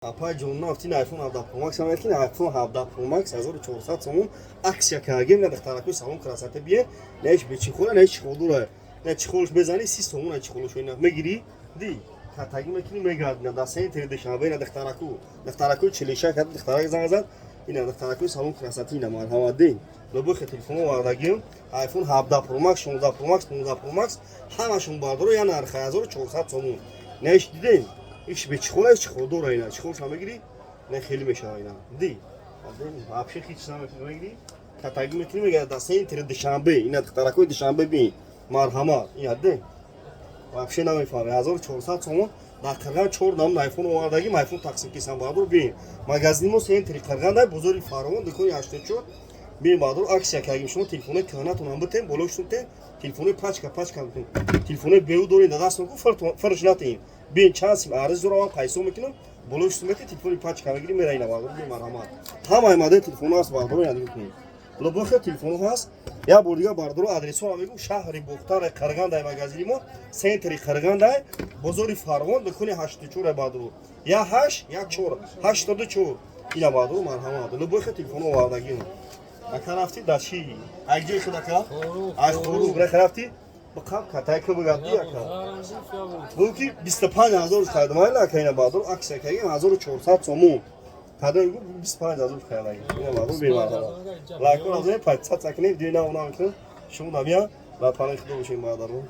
Апай ҷон, нафтин iPhone 17 Pro Max ам, ки iPhone 17 Pro Max 1400 сомон акция кардем. На, духтаракои салон красота бие, на иш бечехол а, на иш чехол дора, на чехол ш мезани, 30 сомон. На, чехол ш ина мегири, ди катаги мекунӣ, мегардӣ. На, дар центри Душанбе, на, духтараку, духтаракои 46 кад, духтарак занг зад. Ина, духтаракои салон красота, ина, марҳамат, дин лобохе телефон овардагим. iPhone 17 Pro Max, 16 Pro Max, 15 Pro Max, ҳамашон, бардоро, я нарха 1400 сомон. На, иш дидем, иш бечехол а, иш чехол дора. Ина чехол ша мегири, на, хеле мешава. Ина ди вообще ҳеч намекунӣ, мегири, катаги мекунӣ, мега. Дар центри Душанбе, ина, духтаракои Душанбе бин, марҳамат, ина дин, вообще намефаҳме. 1400 сомон. Дар Қирған чор намун айфон овардагим, айфон тақсим кисам, бардор, бин. Магазини мо центри Қирғандай, бозори Фаровон, дукони 84. Бин, бардор, акция кардем. Шумо телефонои кӯҳнатонам битем, болошон тем, телефонои пачка пачка битем. Телефонои беу дорем, дар дастон ку фарш натем. Бин, чанд сим арз дорам, пайсо мекунам, болошон метем, телефони пачка мегирим, мера. Ина, бардор, бин, марҳамат, ҳамаи модели телефоно ҳаст, бардор, ина дигар лобохе телефоно ҳаст. Як бор дигар, бардоро, адресҳоро мегӯм: шаҳри Бохтаре, Қирғандай, магазини мо центри Қирғандай, бозори Фарғон, дукони 84. Бардоро, я ҳашт, як чор, 84. Ина, бардоро, марҳамат, лобохе телефоно овардагим. Ака, рафтӣ дар чи? Ай ҷои худ, ака, ай Хоруг раха рафтӣ, бақаб катайка бигардӣ, ака. Бу ки 25 000 кардам, айла, ака. Ина, бардоро, акция кардем, 1400 сомон кадом гу, 25 000 кардагим. Ина, бардоро, бемарҳамат, лайкон азои, подписаться кунед, видеои нав намекунед. Шумо намия дар паноҳи Худо бошед, бародарон.